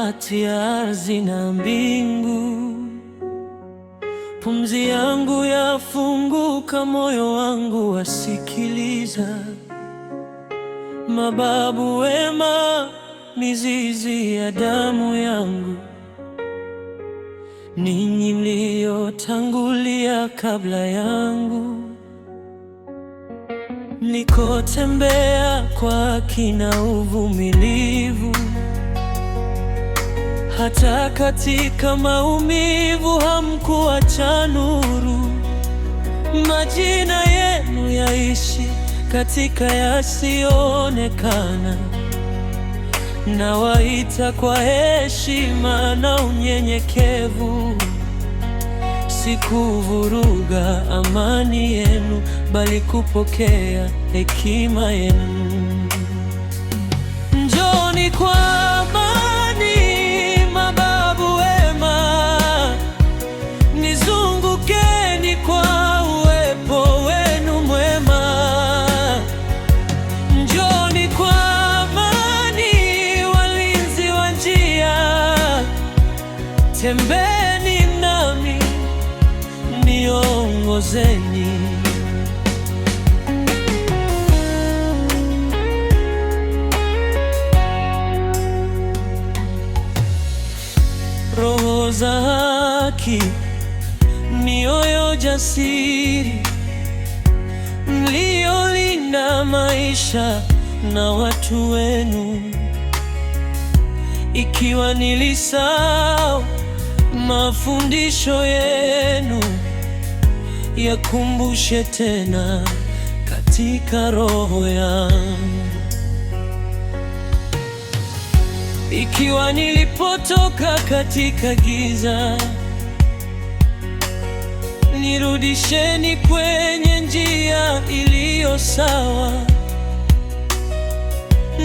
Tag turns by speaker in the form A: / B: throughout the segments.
A: Kati ya ardhi na mbingu, pumzi yangu yafunguka, moyo wangu wasikiliza. Mababu wema, mizizi ya damu yangu, ninyi mliotangulia kabla yangu, mlikotembea kwa haki na uvumilivu, hata katika maumivu hamkuacha nuru. Majina yenu yaishi katika yasiyoonekana. Nawaita kwa heshima na unyenyekevu. Sikuvuruga amani yenu, bali kupokea hekima yenu. Njooni kwa amani, mababu wema, nizungukeni kwa uwepo wenu mwema. Njooni kwa amani, walinzi wa njia, tembeni nami, niongozeni. Roho za haki, mioyo jasiri, mliolinda maisha na watu wenu. Ikiwa nilisahau mafundisho yenu, yakumbushe tena katika roho yangu. Ikiwa nilipotoka katika giza, nirudisheni kwenye njia iliyo sawa,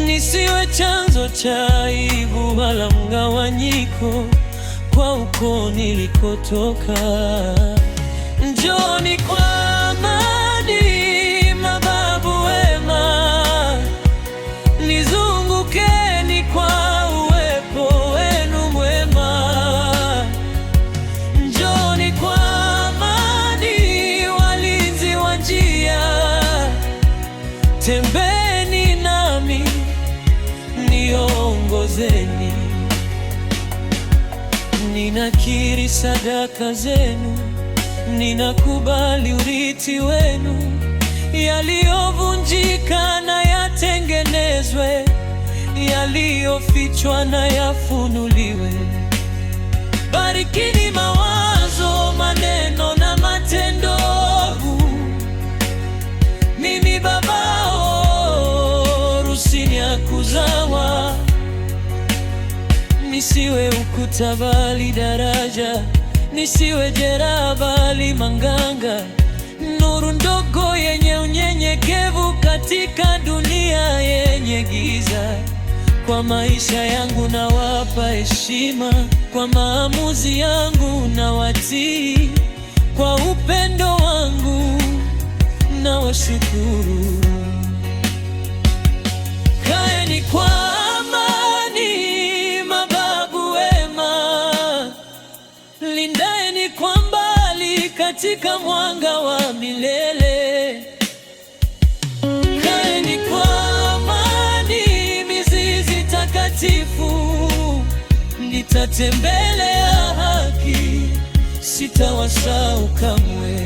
A: nisiwe chanzo cha aibu wala mgawanyiko kwa ukoo nilikotoka. Njooni kwa amani, mababu wema, nizungukeni kwa uwepo wenu mwema. Njooni kwa amani, walinzi wa njia, tembeni nami, niongozeni. Ninakiri sadaka zenu, ninakubali urithi wenu. Yaliyovunjika na yatengenezwe, yaliyofichwa na yafunuliwe. Barikini mawazo, maneno na matendo. Mimi babao Rusini kuzawa, nisiwe ukuta bali daraja, nisiwe jeraha bali manganga, nuru ndogo yenye unyenyekevu katika dunia yenye giza. Kwa maisha yangu nawapa heshima, kwa maamuzi yangu nawatii, kwa upendo wangu nawashukuru. Kaeni kwa amani, mababu wema, lindaeni kwa mbali katika mwanga wa milele. Kaeni kwa amani, mizizi takatifu, nitatembelea haki, sitawasahau kamwe.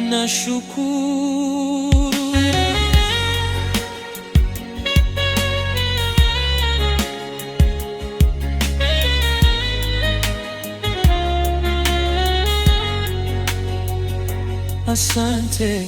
A: Nashukuru. Asante.